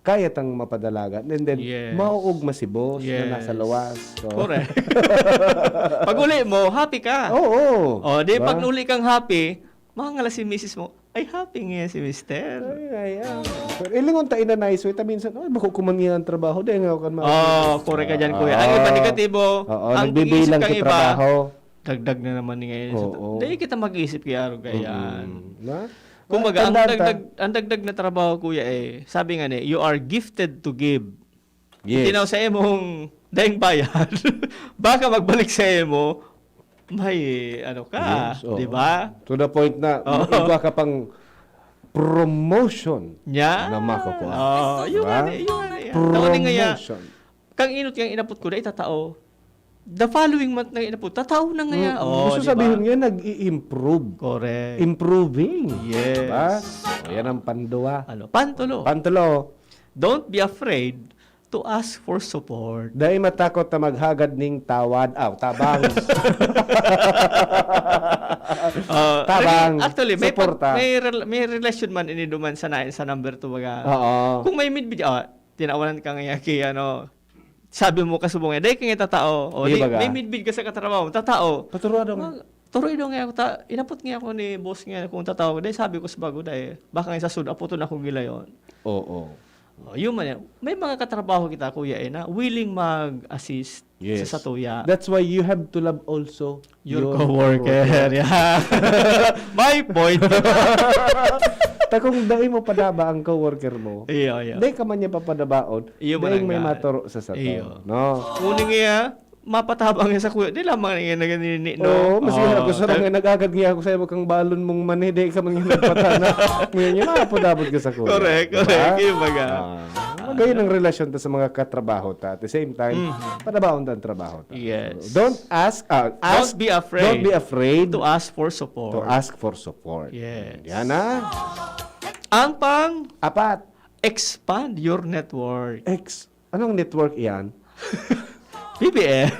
kaya tang mapadalagan. And then, Yes. mauog masibos Yes. na nasa lawas. So, Correct. Pag uli mo, happy ka. Oo. O, di Diba? pag nuli kang happy, mangala si misis mo, ay happy nga si mister. Ay, ay, ay. Pero ilingon ta in a nice way, ta minsan, ay, bako kuman nga ang trabaho, dahil nga ako kan mga Oh, correct ka dyan, kuya. Ang iba Oo. negatibo, Oo, ang nagbibilang iniisip kang ka iba, trabaho. Dagdag na naman ni ngayon. Sa Oo. Dahil kita mag-iisip kaya araw kaya yan. Mm-mm. Na? Kumbaga, ang Tandaan ta- dagdag, ang dagdag na trabaho, kuya, eh, sabi nga ni, you are gifted to give. Yes. Tinaw sa imong daing bayad. Baka magbalik sa imo, may ano ka, Yes, oo. di ba? To the point na, Oo. iba ka pang promotion Nya? na makukuha. Oh, yun Diba? nga, yun nga. Tao ni nga ya, Promotion. kang inot nga inapot ko, dahil tatao. The following month na inapot, tatao na nga ya. Mm, Oh, gusto di sabihin ba? nga, nag-i-improve. Correct. Improving. Yes. Diba? O, yan ang panduwa. Ano? Pantulo. Pantulo. Don't be afraid to ask for support. Dai matakot na maghagad ning tawad. Aw, tabang. Ah, Tabang. Actually, may, pag, Suporta. may, rel- may relasyon man ini duman sa nain sa number two, baga. Oo. Kung may midbid, ah, tinawanan ka nga ki, ano, sabi mo kasubong nga, dai ka nga tatao. O, Di di, baga. May midbid ka sa katrabaho, tatao. Paturado nga. Mag, turo idong nga ako, ta, inapot nga ako ni boss nga kung tatao. Dai sabi ko sa bago, dai, baka nga sa sud, aputon akong gilayon. Oo. Oh, yun man yan. May mga katrabaho kita, kuya, eh, na willing mag-assist Yes. sa satuya. That's why you have to love also Your coworker. Yeah. My point. Ta kung dai mo padaba ang coworker mo, Iyo, iyo. dai ka man niya papadabaon, Iyo, dai may manangga. Maturo sa sato. Iyo. No? Kuning iya, mapatabang niya sa kuya. Di lamang niya na ganini, no? Oo, mas Oo. ako sa mga nag-agad niya ako sa imo kang balon mong mani, dai ka man nga nagpatana. Ngayon niya, mapudabot ka sa kuya. Correct, Diba? correct. Yung baga. Ah, magayon ang relasyon ta sa mga katrabaho ta. At the same time, Mhm. padabaon ta ang trabaho ta. Yes. So, don't ask, ah, ask, Don't be afraid. Don't be afraid To ask for support. To ask for support. Yes. Yan na. Ang pang Apat, expand your network. X. Anong network yan? B B M.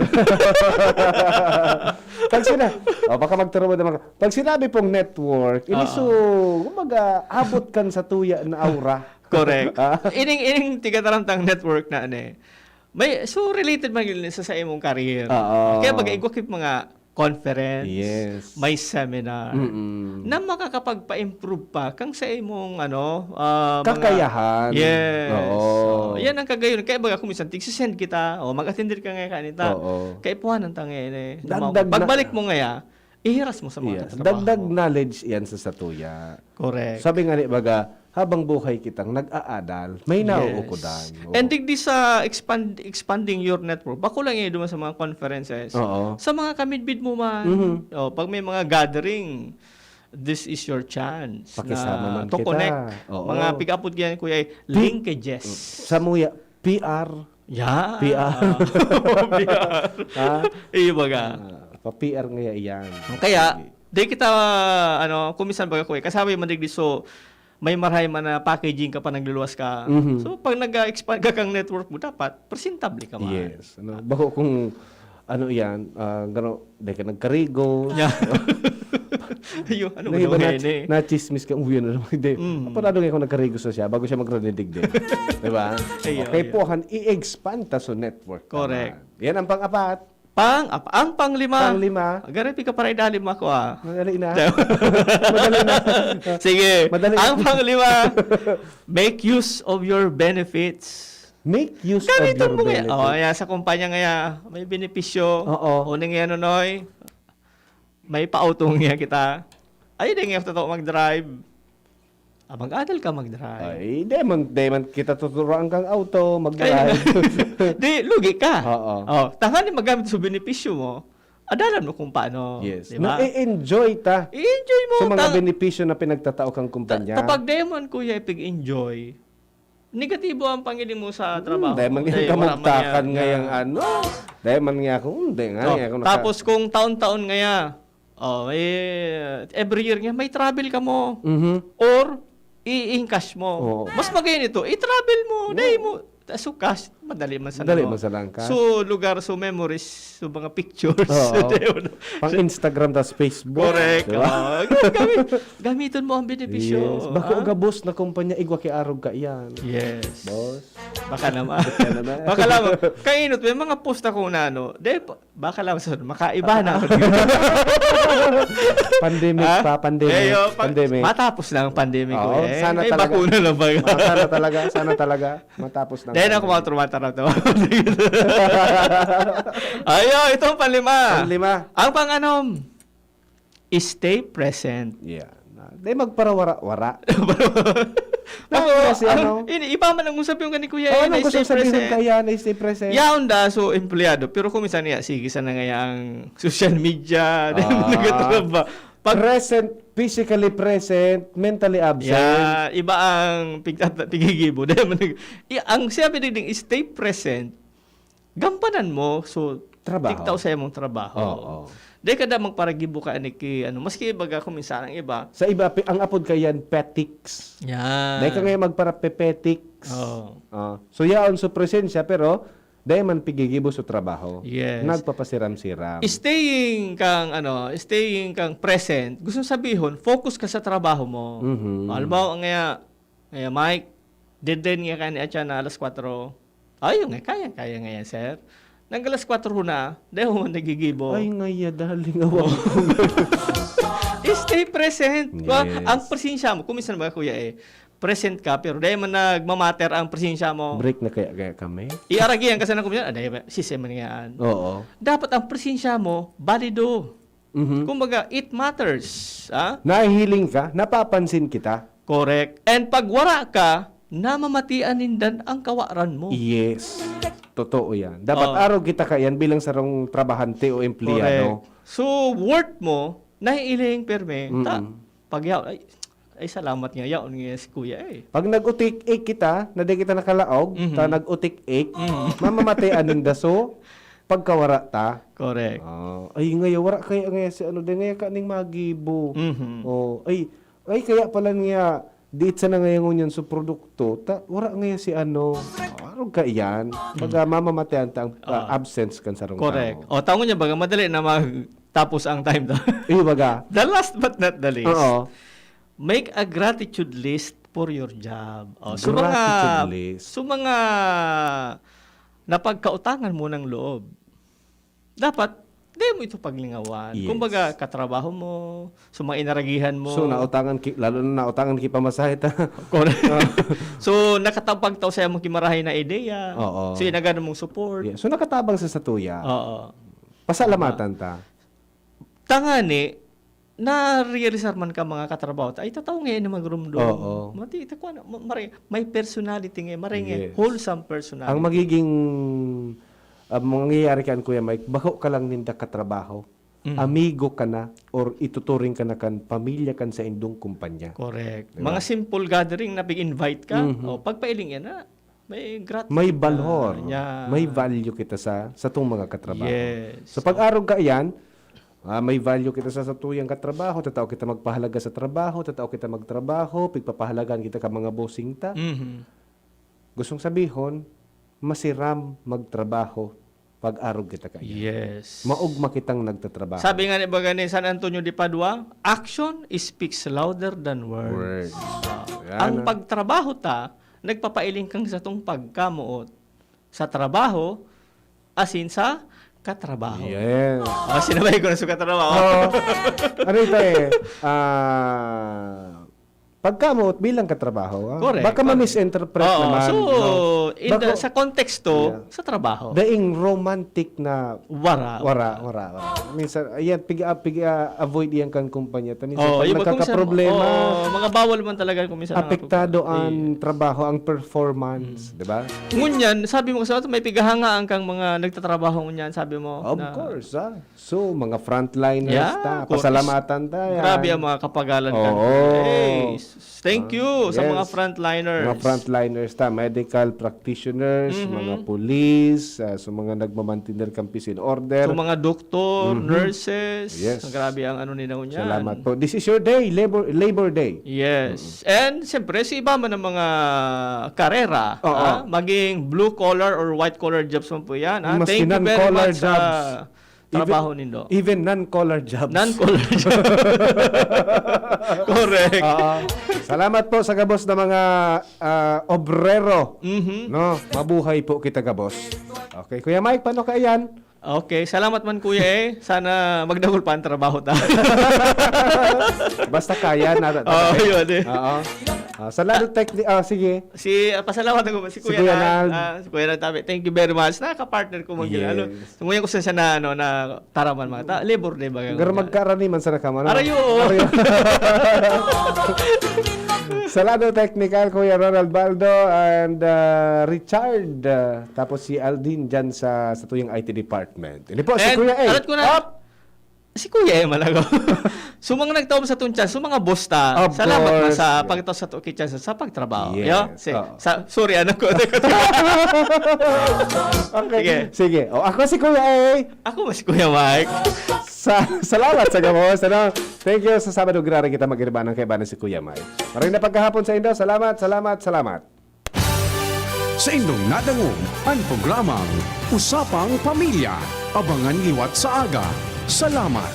Pag sina, oh, baka magturo mo naman. Pag sinabi pong network, ini Oo. so, kumbaga, abot kan sa tuya na aura. Correct. Ah. Ining, ining tigataramtang network na, ano eh. May, so, related man yun sa, sa imong career. Oo. Kaya pag igwa kit mga conference, Yes. may seminar, Mm-mm. na makakapagpa-improve pa kang sa imong, ano, ah, mga Kakayahan. Yes. Oo. Oh, yan ang kagayon. Kaya baga kung minsan, tigsisend kita, o mag-attend ka nga kanita. Oo. Kaipuhanan ta ngayon eh. Dagdag na- Pagbalik mo ngaya, ihiras mo sa mga Yes. katrabaho. Dagdag knowledge yan sa satuya. Correct. Sabi nga ni baga, habang buhay kitang nag-aadal, may Yes. nauukodan. And digdi sa expand, expanding your network, bako lang yun duman sa mga conferences. Oo. Sa mga kamidbid mo man, Mhm. oh, pag may mga gathering, this is your chance. Pakisama Na man to kita. Connect. Oo. Mga pig-apod yan, kuya, ay linkages. Samuya, P R. Yeah. P R. P R. Ha? Iyo baga. Ah, pa-P R nga yan. Kaya, Sige. di kita, ano, kung minsan baga ko eh, kasama yung mandigdi, so, may marahay man na packaging ka pa, nagluluwas ka. Mhm. So, pag nag-expand ka kang network mo, dapat presentable ka man. Yes. Ano, bako kung ano yan, ah, gano, di ka nagkarigo. Yeah. Ayun, ano ba Naiba daw na, ngayon eh? Nachismis ka, uwi na naman. Hindi. Mm. Apanado nga ako nagkarigo sa siya bago siya magranidig din. Di ba? Ayun, Okay ayun. po, han, i-expand ta sa network. Correct. Naman. Yan ang pang-apat. Pang, ap- ang panglima. Panglima. Garipi ka para idali mo ako ah. Madali na. Madali na. Sige. Madali. Ang panglima, make use of your benefits. Make use of Gamiton your mo nga. benefits. Oh, yan sa kumpanya nga yan. May benepisyo. Oo. Uning yan, Noy. May pautong nga kita. Ay, di nga totoo mag-drive. Ah, mag-adal ka mag-drive. Ay, di man, di man kita tuturuan kang auto, Kaya mag-drive. di, lugi ka. Oo. Oh, tanganing magamit sa benepisyo mo, adalan mo kung paano. Yes. Di ba? Na-enjoy ta I-enjoy mo. sa mga tang- benepisyo na pinagtatao kang kumpanya. Ta- kapag di man, kuya, ipig-enjoy, negatibo ang pangili mo sa Hmm, trabaho. Dahil man Dahil nga wala man kamugtakan yan, ngayang yan. ano. Dahil man nga ako, hmm, dahil nga, Oh, nga ako naka- tapos kung taon-taon ngaya, oh, eh, every year nga, may travel ka mo. Mhm. Or, i-encash mo. Oo. Mas magayon ito, i-travel mo. Dahil mo, so cash, madali man sa Madali ano. man sa langka. So, lugar, so memories, so mga pictures. Oo. Dahil mo- Pang Instagram tas Facebook. Correct. Di ba? Oh, gamit, gamiton mo ang benepisyo. Yes. Bako Ah? gabos na kumpanya, igwa ki arog ka yan. Yes. Boss. Baka naman. Baka naman. Baka lamang. Kainot, may mga post ako na ano. De, pa- baka lang sa makaiba na ako. Pandemic Ha? pa, pandemic. Eh, yo, pag- pandemic. Matapos na ang pandemic ko Oo, eh. sana May talaga. bakuna na ba? Ah, sana talaga, sana talaga. Matapos na. Dahil ako mga tumatara to. Ayo, itong panlima. Panlima. Ang pang-anom, stay present. Yeah. Di magparawara-wara. Ako, Ako kasi, ang, ano? ini, iba man ang usap yung kani kuya. Oh, Eh, anong na gusto stay sabihin present. Kaya na stay present. Yaon da, so empleyado. Pero kung minsan niya, sige sana nga ang social media. Dahil Ah. nagtatrabaho. Pag, Present, physically present, mentally absent. Yeah, iba ang pigtata- pigigibo. Dahil man nag- i- ang siya pinigding stay present, gampanan mo. So, Trabaho. tigtaw sa imong trabaho. Oo. Dai ka da magparagibo ka ani ki ano, maski baga kung minsan ang iba. Sa iba, pi-, ang apod kaiyan, petics. Yan. Dai ka ngayon magparapepetics. Oh. Ah. So, yaon so presensya, pero dai man pigigibo sa trabaho. Yes. Nagpapasiram-siram. Staying kang, ano, staying kang present, gusto sabihon, focus ka sa trabaho mo. Mhm. Halimbawa, ngaya, ngaya, Mike, deadline nga ka ni Acha na alas kwatro. Ay, yung nga, kaya, kaya nga yan, sir. Nang alas kwatro na, dahil mo nagigibo. Ay, ngaya, darling, awa. Stay present. Yes. Ang presensya mo, kung minsan ba, kuya, eh, present ka, pero dahil man nagmamatter ang presensya mo. Break na kaya, kaya kami? Iaragihan ka sana kung minsan, ah, dahil ba, sisi man yan. Oo. Dapat ang presensya mo, balido. Mhm. Kumbaga, it matters. Ah? Nahihiling ka, napapansin kita. Correct. And pag wara ka, namamatian nindan ang kawaran mo. Yes. Totoo yan. Dapat Oo. arog kita kaiyan bilang sarong trabahante o empleyado. Correct. So, worth mo, naiiling perme, ta, Mm-mm. pag yaw, ay, ay, salamat nga, yaon nga si kuya eh. Pag nag-utik-ik kita, na di kita nakalaog, Mhm. ta nag-utik-ik, Mhm. mamamatian ninda. So, pagkawara ta, Correct. Ah, ay, ngaya, wara kaya ngaya si ano, di ngaya ka ning magibo. Mhm. Oh, ay, ay, kaya pala niya, diit sana ngaya ngunyan sa produkto, ta, wara ngaya si ano. Ah, arog ka iyan. Pag ah, mamamatean ta ang ah, Ah. absence kan sarong Correct. tao. O, tango niya, baga madali na magtapos ang time to. Iyo, baga. The last but not the least, Oo. make a gratitude list for your job. O, so mga, Gratitude list. so mga napagkautangan mo ng loob, dapat, di mo ito paglingawan. Yes. Kumbaga, katrabaho mo, so mga inaragihan mo. So, nautangan ki, lalo na nautangan ki pamasahe ta. Correct. So, nakatapag tao sa mong kimarahay na ideya. Oo. So, inagano mong support. Yeah. So, nakatabang sa satuya. Oo. Pasalamatan ta. Tangani, na-realisar man ka mga katrabaho ta, ay, tataw ngayon na magrumdom. Oo. Mati, ito ko, ano, ma- maray, may personality ngayon, maray ngayon, Yes. wholesome personality. Ang magiging ah, mangyayari kan Kuya Mike, bako ka lang ninda katrabaho, Mm. amigo ka na, or ituturing ka na kan pamilya kan sa indong kumpanya. Correct. Diba? Mga simple gathering na pig-invite ka, Mhm. o pagpailing yan na, may gratitude May na balhor. Niya. May value kita sa sa tong mga katrabaho. Yes. So pag-arog ka iyan, ah, may value kita sa satuyang katrabaho, tatao kita magpahalaga sa trabaho, tatao kita magtrabaho, pigpapahalagahan kita ka mga bossing ta. Mhm. Gustong sabihon, masiram magtrabaho pag arog kita kaiyan. Yes. Maogma kitang nagtatrabaho. Sabi nga ni baga ni San Antonio de Padua, "Action speaks louder than words." Words. Ah, Yan, ang ah. pagtrabaho ta, nagpapailing kang satong pagkamoot sa trabaho, asin sa katrabaho. Yes. Ah, sinabay ko na sa katrabaho. Oo. Ano ito eh? Ah, pagkamot bilang katrabaho, ah. Correct, Baka correct. ma-misinterpret Oo, naman. So, no? in the, Bako- sa konteksto, Yeah. sa trabaho. Daing romantic na Wara. wara, wara, wara. Minsan, ayan, pig, ah, pig, ah, avoid iyan kan kumpanya. Ta minsan, Oo, pag iba kung sa- nagkakaproblema, oo, mga bawal man talaga kung minsan ang apektado apektado. ang Yes. trabaho, ang performance, Mm. di ba? Ngunyan, sabi mo kasi, may pigahangaan kang mga nagtatrabaho ngunyan, sabi mo, Of na course, ah. So, mga frontliners Yeah, ta. Pasalamatan ta yan. Grabe ang mga kapagalan Oo. kan. Hey, s- thank Ah, you sa mga yes. frontliners. Mga frontliners ta, medical practitioners, Mhm. mga police, ah, sa mga nagmamantener kan peace and order. So, mga doktor, Mhm. nurses, Yes. grabe ang ano nila niyan. Salamat po. This is your day, Labor Labor Day. Yes. And siyempre, sa iba man ng mga karera, Oo. ah, maging blue collar or white collar jobs man po yan. Ah. Maski Thank you very non-collar much sa jobs. Trabaho Even, nindo. Even non-collar jobs. Non-collar jobs. Correct. Oo. Salamat po sa gabos na mga ah, obrero. Mhm. No? Mabuhay po kita gabos. Okay, Kuya Mike, paano ka iyan? Okay, salamat man kuya eh. Sana magdagol pa ang trabaho ta. Basta kaya na. Oo, yun eh. Oo. Ah, sa lado tech, ah, sige. Si, ah, pasalamat ako si Si Kuya Kuya Nal. Nal. Ah, si Kuya Nal, tabi. Thank you very much. Nakaka-partner ko mag- Yes. ano. So, ngayon ko sa siya na, ano, na taraman mga ta. Labor Day ba? Pero magkarani man sa nakama. Aray, oo. Aray, oo. Sa lado technical, Kuya Ronald Baldo and ah, Richard. Ah, tapos si Aldin dyan sa, sa tuyang I T department. Hindi po, si And, Kuya A. alat ko na. Up! Si Kuya A man ako. So, mga nagtaom sa atong chance, so, mga boss ta, salamat man sa pagtaw sa atong chance sa pagtrabaho. Yo, si, sa, sorry, ano ko. Okay. Sige. O, ako si Kuya A. Ako si Kuya Mike. Sa, salamat sa gabos. Ano? Thank you. Sa Sabado, grabe kita mag-iriba ng kaibahan si Kuya Mike. Maraming na pagkahapon sa indo. Salamat, salamat, salamat. Sa indong nadangog an programang Usapang Pamilya. Abangan liwat sa aga. Salamat.